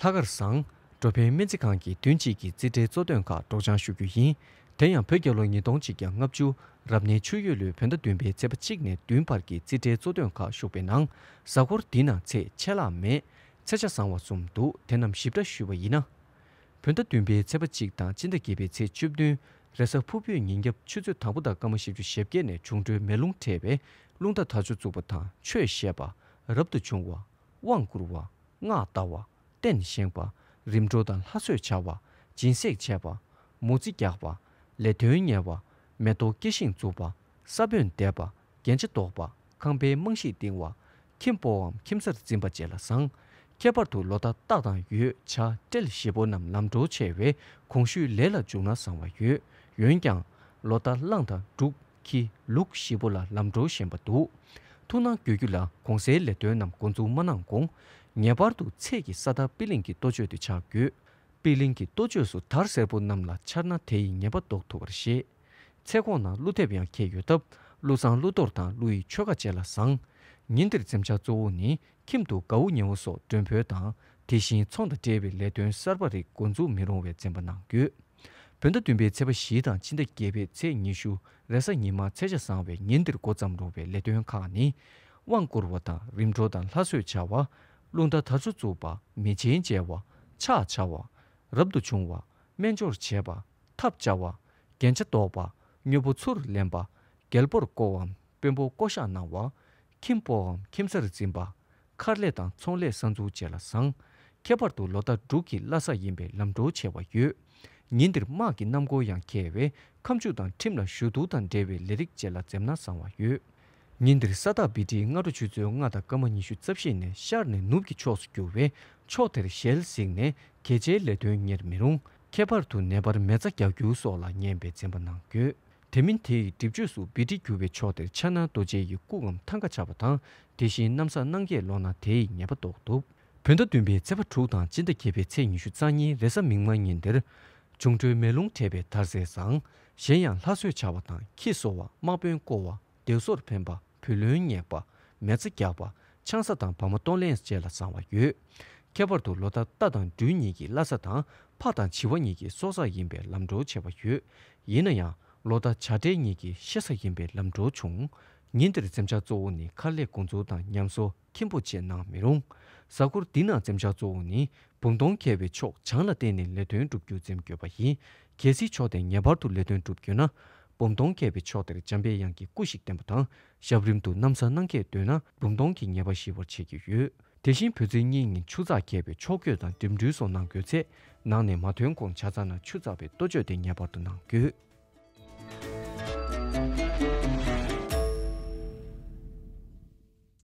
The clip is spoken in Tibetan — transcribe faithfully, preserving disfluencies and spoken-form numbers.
ཐ་སྐར་བཟང་། འགྲོ་ཕན་སྨན་རྩིས་ཁང་གི་བདུན་གཅིག་གི་རྩིས་ཁྲའི་གཙོ་དོན་ཁག་སྒྲོག་སྦྱང་ཞུ་རྒྱུ་ཡིན། དེ་ཡང་བོད་རྒྱལ་ལོ་ཉིས་སྟོང་གཅིག་བརྒྱ་ལྔ་བཅུ་རབ་གནས་ཆུ་ཡོས་ལོའི་བོད་ཟླ་བདུན་པའི་ཚེས་པ་གཅིག་ནས་བདུན་བར་གྱི་རྩིས་ཁྲའི་གཙོ་དོན་ཁག་ཞུགས་པའི་ནང་། གཟའ་འཁོར་འདི་ན་ཚེས་ཆད་ལྷག་མེད། ཚེས་ཆ་བཟང་བ་གསུམ་འདུག་དེ་རྣམས་ཞིབ་ཕྲ་ཞུས་པ་ཡིན་ན། བོད་ཟླ་བདུན་པའི་ཚེས་པ་གཅིག་དང་སྤྱི་ཟླ་བརྒྱད་པའི་ཚེས་བཅུ་བདུན། རེས་གཟའ་ཕུར་བུའི་ཉིན་རྒྱབ་ཆུ་ཚོད་དང་པོ་དང་སྐར་མ་བཞི་བཅུ་ཞེ་བརྒྱད་ནས་འབྱུང་འཕྲོད་མེ་རླུང་འཕྲད་པས། རླུང་རྟ་དར་ལྕོག་བཙུགས་པ་དང་ཆོས་བཤད་པ། རབ་ཏུ་བྱུང་བ། དབང་བསྐུར་བ། སྔགས་བཟླ་བ། རྟེན་བཞེངས་པ། རིམ་གྲོ་དང་ལྷ་གསོལ་བྱ་བ། སྦྱིན་སྲེག་བྱས་པ། མོ་རྩིས་རྒྱག་པ། ལས་དོན་གཉེར་བ། མེ་ཏོག་སྐྱེ་ཤིང་འཛུགས་པ། ས་བོན་འདེབས་པ། རྒྱན་ཆ་འདོགས་པ། ཁང་པའི་རྨང་གཞི་བཏིང་བ། ཁྱིམ་སྤོ་བའམ་ཁྱིམ་གསར་འཛིན་པ་བཅས་ལ་བཟང་། ཁྱད་པར་དུ་ལོ་རྟགས་རྟ་དང་ཡོས་བྱ་སྤྲེལ་བཞི་པོ་རྣམས་ལམ་འགྲོ་ཆེ་བས་གོང་ཞུས་ལས་ལ་འཇུག་ན་བཟང་བ་ཡོད། འོན་ཀྱང་། ལོ་རྟགས་གླང་དང་འབྲུག་ཁྱི་ལུག་བཞི་པོ་ལ་ལམ་འགྲོ་ཞན་པ་འདུག་ཐུགས་སྣང་དགོས་རྒྱུ་ལ་གོང་གསལ་ལས་དོན་རྣམས་འགོ་འཛུགས་མ་གནང་གོང་། ངེས་པར་དུ་ཚེས་ཀྱི་ས་བདག་པི་ལིང་གི་གཏོ་བཅོས་དེ་ཆགས་དགོས། པི་ལིང་གི་གཏོ་བཅོས་སུ་དར་སེར་པོ་རྣམས་ལ་འཕྱར་ན་དེ་ཡི་ཉེས་པ་ཟློག་ཐུབ་པར་བཤད། ཚེ་གོང་ན་ཀླུ་ཐེབས་ཡང་འཁེལ་ཡོད་སྟབས་ཀླུ་བཟང་ཀླུ་གཏོར་དང་ཀླུ་ཡི་ཆོ་ག་བཅས་ལ་བཟང་། ཉིན་འདིར་འཛེམ་བྱ་གཙོ་བོ་ནི་ཁྱིམ་དུ་དགའ་བོ་ཉེ་བོ་སོགས་མགྲོན་འབོད་དང་དེ་བཞིན་ཚོང་དང་འབྲེལ་བའི་ལས་དོན་གསར་པ་རིགས་འགོ་འཛུགས་མི་རུང་བའི་འཛེམ་པ་གནང་དགོས། བོད་ཟླ་བདུན་པའི་ཚེས་པ་བཞི་དང་སྤྱི་ཟླ་བརྒྱད་པའི་ཚེས་ཉི་ཤུ་རེས་གཟའ་ཉི་མ་ཚེས་ཆ་བཟང་བའི་ཉིན་འདིར་འགོ་བརྩམ་རུང་བའི་ལས་དོན་ཁག་ནི། དབང་བསྐུར་བ་དང་རིམ་གྲོ་དང་ལྷ་གསོལ་བྱ་བ། རླུང་རྟ་དར་ལྕོག་བཙུགས་པ། མེ་ཆེན་མཇལ་བ། ཕྱག་བྱ་བ། རབ་ཏུ་བྱུང་བ། སྨན་སྦྱོར་བྱེད་པ། ཐབ་བཅའ་བ། རྒྱན་ཆ་འདོགས་པ། མྱུར་པོ་ཚུར་ལེན་པ། རྒྱལ་པོར་བསྐོ་བའམ་དཔོན་པོ་བསྐོ་བཞག་གནང་བ། ཁྱིམ་སྤོ་བའམ་ཁྱིམ་གསར་འཛིན་པ། མཁར་ལས་དང་ཚོང་ལས་གསར་འཛུགས་བཅས་ལ་བཟང་། ཁྱད་པར་དུ་ལོ་རྟགས་འབྲུག་གི་བླ་གཟའ་ཡིན་པས་ལམ་འགྲོ་ཆེ་བ་ཡོད། ཉིན་འདིར་དམག་གི་གནམ་སྒོ་ཡང་འཁེལ་བས་ཁ་མཆུ་དང་ཁྲིམས་ལ་ཞུ་གཏུག་དང་འབྲེལ་བའི་ལས་རིགས་བཅས་ལ་འཛེམ་ན་བཟང་བ་ཡོད། ཉིན་འདིར་ས་བདག་བི་ཏྲིའི་སྔ་དྲོ་ཆུ་ཚོད་ལྔ་དང་སྐར་མ་ཉི་ཤུ་རྩ་བཞི་ནས་ཤར་ནས་ནུབ་ཀྱི་ཕྱོགས་སུ་རྒྱུ་བས་ཕྱོགས་དེར་ཞལ་གཟིགས་ནས་གལ་ཆེའི་ལས་དོན་གཉེར་མི་རུང་། ཁྱད་པར་དུ་ནད་པར་མེ་བཙའ་རྒྱག་རྒྱུ་སོགས་ལ་ཉན་པའི་འཛེམ་པ་གནང་དགོས། དེ་མིན་དེ་ཡི་སྒྲིབ་བཅོས་སུ་བི་ཏྲི་རྒྱུ་བའི་ཕྱོགས་དེར་ཕྱག་ན་རྡོ་རྗེ་ཡི་སྐུའམ་ཐང་ཀ་ཆགས་པ་དང་དེ་བཞིན་གནམ་ས་གནམ་གྱི་ལོག་ན་དེ་ཡི་ཉེས་པ་ཟློག་ཐུབ། བོད་ཟླ་བདུན་པའི་ཚེས་པ་དྲུག་དང་སྤྱི་ཟླ་བརྒྱད་པའི་ཚེས་ཉི་ཤུ་རྩ་གཉིས་རེས་གཟའ་མིག་དམར་ཉིན་འདིར། འབྱུང་འཕྲོད་མེ་རླུང་འཕྲད་པའི་དར་སྲིལ་བཟང་། གཞན་ཡང་ལྷ་གསོལ་བྱ་བ་དང་ཁྱི་གསོ་བ་དམག་དཔོན་བསྐོ་བ། སྡེ་སྲོལ་འཕེན་པ། བུ་ལོན་ཉེག་པ། མེ་བཙའ་རྒྱག་པ། ཆང་ས་དང་བ་མ་གཏོང་ལེན་བཅས་ལ་བཟང་བ་ཡོད། ཁྱད་པར་དུ་ལོ་རྟགས་རྟ་དང་སྦྲུལ་གཉིས་ཀྱི་བླ་གཟའ་དང་ཕག་དང་བྱི་བ་གཉིས་ཀྱི་སྲོག་གཟའ་ཡིན་པས་ལམ་འགྲོ་ཆེ་བ་ཡོད། ཡིན་ན་ཡང་ལོ་རྟགས་བྱ་སྤྲེལ་གཉིས་ཀྱི་གཤེད་གཟའ་ཡིན་པས་ལམ་འགྲོ་ཆུང་། ཉིན་འདིར་འཛེམ་བྱ་གཙོ་བོ་ནི་མཁར་ལས་འགོ་འཛུགས་དང་ཉམས་གསོ། ཁྱིམ་སྤོ་བཅས་གནང་མི་རུང་། གཟའ་འཁོར་འདི་ནང་འཛེམ་བྱ་གཙོ་བོ་ནི་འབུམ་སྟོང་འཁེལ་བའི་ཕྱོགས་བྱང་ལ་བལྟས་ནས་ལས་དོན་སྒྲུབ་རྒྱུ་འཛེམ་དགོས་པ་ཡིན། གལ་སྲིད་ཕྱོགས་དེ་ངེས་པར་དུ་ལས་དོན་སྒྲུབ་དགོས་ན། འབུམ་སྟོང་འཁེལ་བའི་ཕྱོགས་དེར་འཇམ་པའི་དབྱངས་ཀྱི་སྐུ་ཞིག་བསྟེན་པ་དང་ཞབས་རིམ་དུ་གནམ་ས་གནམ་འཁེལ་འདོན་ན་འབུམ་སྟོང་གི་ཉེས་པ་ཞི་བར་བྱེད་ཀྱི་ཡོད། དེ་བཞིན་བོད་ཚེས་གཉིས་ཉིན་ཆུ་ཚགས་འཁེལ་བའི་ཕྱོགས་བསྐྱོད་དང་འགྲིམ་འགྲུལ་སོགས་གནང་དགོས་ཚེ། ནང་ནས་མ་ཐོན་གོང་བྱ་ཚང་ན་ཆུ་ཚགས་པའི་གཏོ་བཅོས་དེ་ངེས་པར་དུ་གནང་དགོས།